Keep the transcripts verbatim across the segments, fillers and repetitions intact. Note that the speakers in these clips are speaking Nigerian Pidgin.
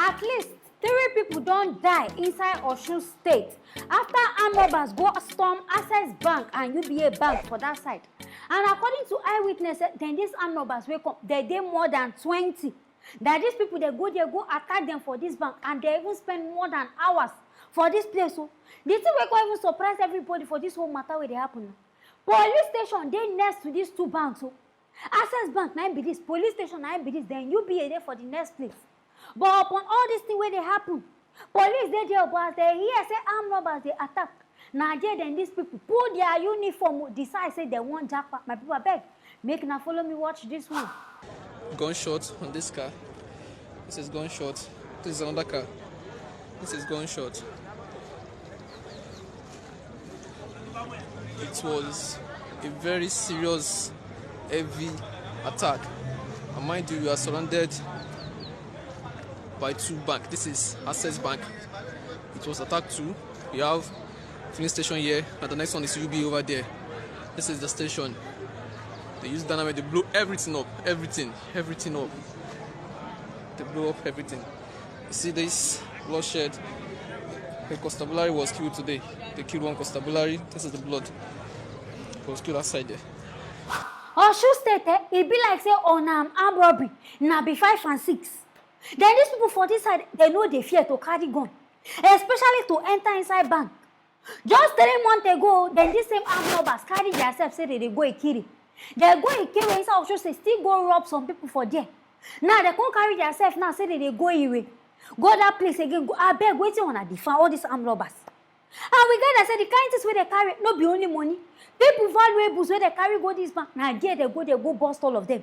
At least three people don die inside Osun State after armed robbers go storm Access Bank and U B A Bank for that side. And according to eyewitness, eh, dem, these armed robbers wey come, dem dey more than twenty. That these people, dem go there, go attack dem for this bank, and dem even spend more than hours for this place. So the thing wey come even surprise everybody for this whole matter wey dey happen na, police station dey next to these two banks. So Access Bank na im be this, police station na im be this, then U B A dey for the next place. But upon all this thing wey dey happen, police dey there, but as dem hear say armed robbers dey attack, na there then these people pull their uniform, decide say dem wan japa. My people, abeg, make una follow me watch this one. Gunshot on this car. This is gunshot. This is another car. This is gunshot. It was a very serious, heavy attack. And mind you, we are surrounded by two banks. This is Access Bank. It was attacked too. We have filling station here, and the next one is U B A over there. This is the station. They use dynamite, they blow everything up, everything, everything up. They blow up everything. You see this bloodshed? A constabulary was killed today. They killed one constabulary. This is the blood. He was killed outside there. Osun State, eh, e be like say on am armed robbery na be five and six. Then these people for this side, dem no dey fear to carry gun, especially to enter inside bank. Just three months ago, then these same armed robbers carry themselves say dem dey go Ikire. Dem go Ikire inside Osun State, still go rob some people for there. Now dem come carry themselves now say dem dey go Iwe. Go that place again, go, abeg, wetin una dey find all these armed robbers? And we gather say the kind things wey dem carry no be only money. People valuables wey dem carry go this bank, na there dem go, dem go burst all of them.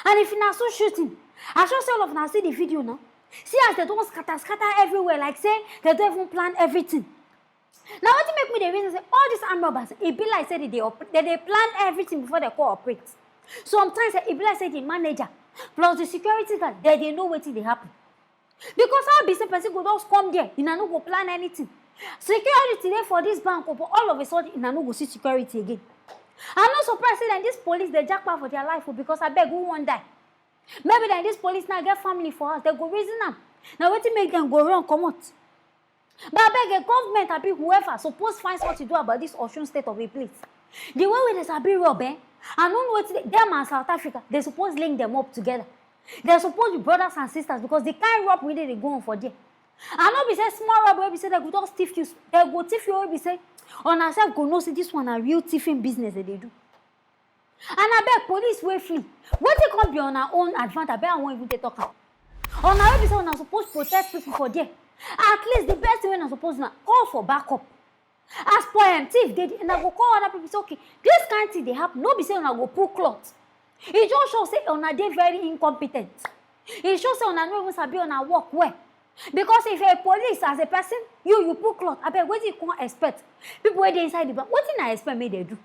And if una so shooting, I sure say all of una see the video now. See as dem don scatter scatter everywhere, like say dem don even plan everything. Na wetin make me dey reason say all these armed robbers, e be like say dem dey op- dem dey plan everything before dem go operate. Sometimes, eh, e be like say the manager plus the security guard, dem dey know wetin dey happen. Because how be say person go just come there, una no go plan anything? Security dey for this bank o, but all of a sudden, una no go see security again. I'm not surprised say dem, this police, dey japa for their life o, because abeg, who wan die? Maybe dem, this police now get family for house, dem go reason am. Na wetin make dem go run comot? But abeg, eh, government abi whoever suppose find something do about this Osun State of a place. The way wey dem sabi rob, eh, I no know wetin dey, dem and South Africa, dem suppose link dem up together. Dem suppose be brothers and sisters, because the kind robbery wey dey go on for there, and no be say small robbery wey be say dem go just thief you, dem go thief you wey be say una sef go know say this one na real thiefing business dem dey do. And abeg, police wey flee, wetin come be una own advantage? Abeg, I wan even dey talk am. Una wey be say una suppose protect people for there. At least the best thing wey una suppose na call for backup. As per, um, thief dey, una go call other people say, okay, this kind thing dey happen. No be say una go pull cloth. E just show say una dey very incompetent. E show say una no even sabi una work well. Because if a police, as a person, you, you pull cloth, abeg, wetin you come expect? People wey dey inside the bank, wetin una expect make dem do?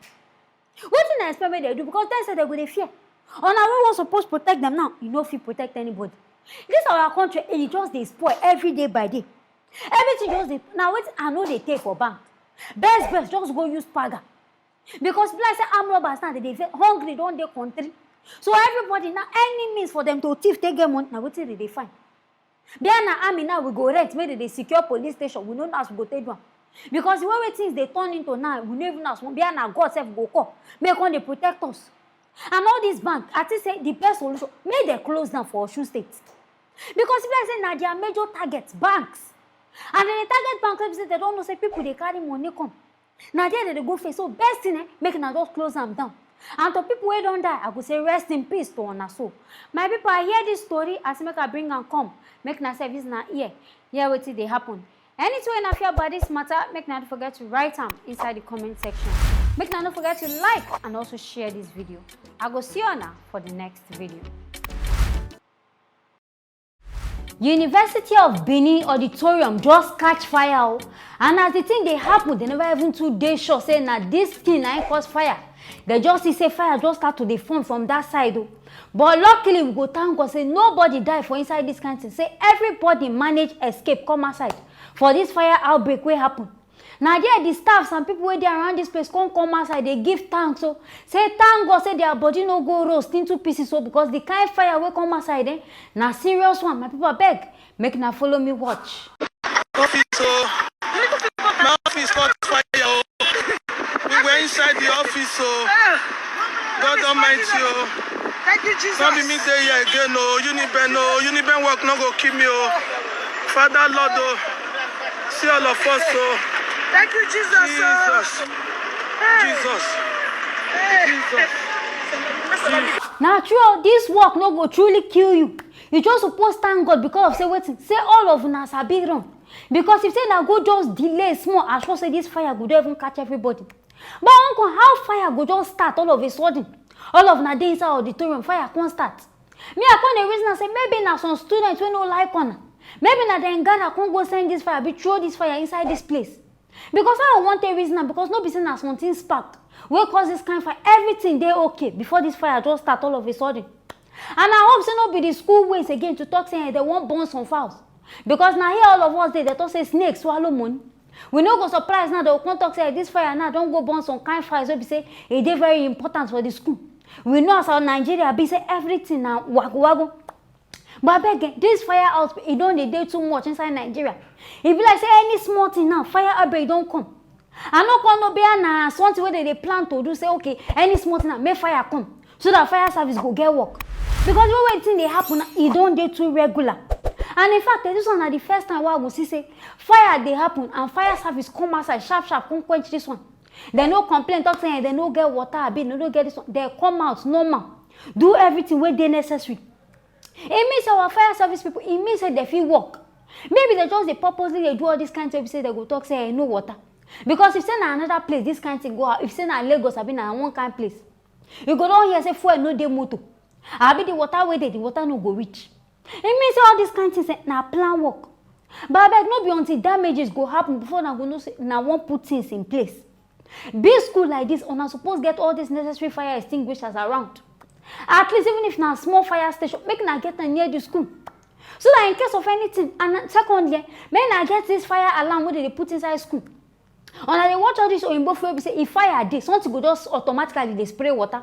Wetin una expect make dem do? Because dem sef dem go dey fear. Una wey wan suppose protect dem now, you no fit protect anybody. This our country, e just dey spoil every day by day. Everything just dey, na wetin I no dey take for bank. Best best, just go use paga. Because be like say armed robbers now, dem dey ve- hungry don dey country. So everybody now, any means for dem to thief, take get money, na wetin dem dey find. Be like na army now, we go rent, make dem dey secure police station, we no know as we go take do am. Because the way wey things dey turn into now, we no even know as we, be like na God sef go call, make come dey protect us. And all this bank, I think say the best solution, make dem close down for Osun State. Because be like say na their major target, banks. And dem dey target banks wey be say dem don know say people dey carry money come. Na there dem dey go face. So best thing, eh, make una just close am down. And to people wey don die, I go say rest in peace to una soul. My people, I hear this story, I say make I bring am come. Make una sef use una ear hear wetin dey happen. Anything wey una feel about this matter, make una no forget to write am inside the comment section. Make una no forget to like and also share this video. I go see una for the next video. University of Benin auditorium just catch fire o, and as the thing dey happen, dem never even too dey sure say na this thing na im cause fire. Dem just see say fire just start to dey form from that side o. But luckily, we go thank God say nobody die for inside this kind thing, say everybody manage escape come outside for this fire outbreak wey happen. Na there the staffs and people wey dey around this place come come outside dey give thanks o, say thank God say their body no go roast into pieces o, because the kind fire wey come outside, eh, na serious one. My people, abeg, make una follow me watch. Office o, my office caught fire o. We were inside the office o. God Almighty o. Thank you, Jesus. No be me dey here again o. Uniben o. Uniben work no go kill me o. Father Lord o. See all of us o. Thank you, Jesus. Jesus. Jesus. Jesus. Na true o, this work no go truly kill you. You just suppose thank God because of say wetin? Say all of una sabi run. Because if say na go just delay small, I sure say this fire go don even catch everybody. But uncle, how fire go just start all of a sudden? All of una dey inside auditorium, fire come start. Me, I come dey reason am say maybe na some students wey no like una. Maybe na dem gather come go send this fire, be throw this fire inside this place. Because how I wan take reason am, because no be say na something spark wey cause this kind fire. Everything dey okay before this fire just start all of a sudden. And I hope say no be the school ways again to talk say, eh, dem wan burn some fowls. Because na here all of us dey, dem talk say snake swallow money. We no go surprise now, dem go come talk say, eh, this fire now don go burn some kind fowls wey be say e dey very important for the school. We know as our Nigeria be say everything na wago wago. But abeg, eh, this fire outbreak, e don dey dey too much inside Nigeria. E be like say any small thing now, fire outbreak don come. I no come know, be na something wey dem dey plan to do, say, okay, any small thing now, make fire come, so that fire service go get work. Because the way wey thing dey happen now, e don dey too regular. And in fact, eh, this one na the first time wey I go see say fire dey happen and fire service come outside sharp sharp come quench this one. Dem no complain, talk say, eh, dem no get water, abi dem no get this one. Dem come out normal, do everything wey dey necessary. E mean say our fire service people, e mean say dem fit work. Maybe dem just dey purposely dey do all this kind thing wey be say dem go talk say, eh, no water. Because if say na another place this kind thing go happen, if say na Lagos, abi na one kind place, you go don hear say fuel no dey motor, abi the water wey dey, the water no go reach. E mean say all this kind things, eh, na plan work. But abeg, no be until damages go happen before una go know say una wan put things in place. Big school like this, una suppose get all these necessary fire extinguishers around. At least even if na small fire station, make una get am near the school. So that in case of anything, and secondly, eh, make una get this fire alarm wey dem dey put inside school. Una dey watch all this oyinbo film wey be say if fire dey, something go just automatically dey spray water.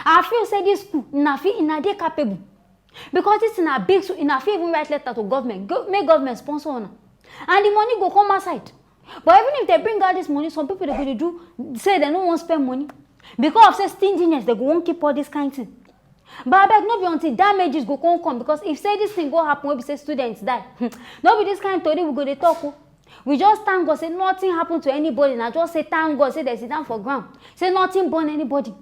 I feel say this school, una fit, una dey capable. Because this thing na big school, una fit even write letter to government, go, make government sponsor una. And the money go come outside. But even if dem bring out this money, some people dem go dey do say dem no wan spend money. Because of say stinginess, dem go wan keep all this kind thing. But abeg, no be until damages go come come, because if say this thing go happen wey be say students die, no be this kind tori we go dey talk o. We just thank God say nothing happen to anybody. Na just say thank God say dem sit down for ground, say nothing burn anybody.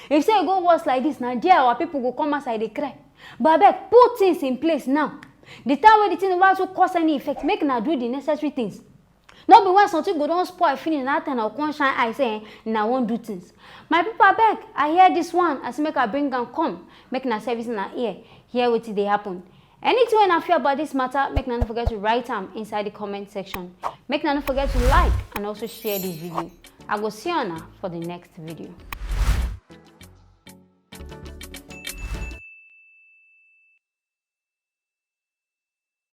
If say e go worse like this, na there our people go come outside dey cry. But abeg, put things in place now. The time wey the thing never too cause any effect, make una do the necessary things. No be when something go don spoil finish, na that time una go come shine eye say, eh, una wan do things. My people, abeg, I hear this one, I say make I bring am come, make una service una ear, hear wetin dey happen. Anything wey una feel about this matter, make una no forget to write am inside the comment section. Make una no forget to like and also share this video. I go see una for the next video.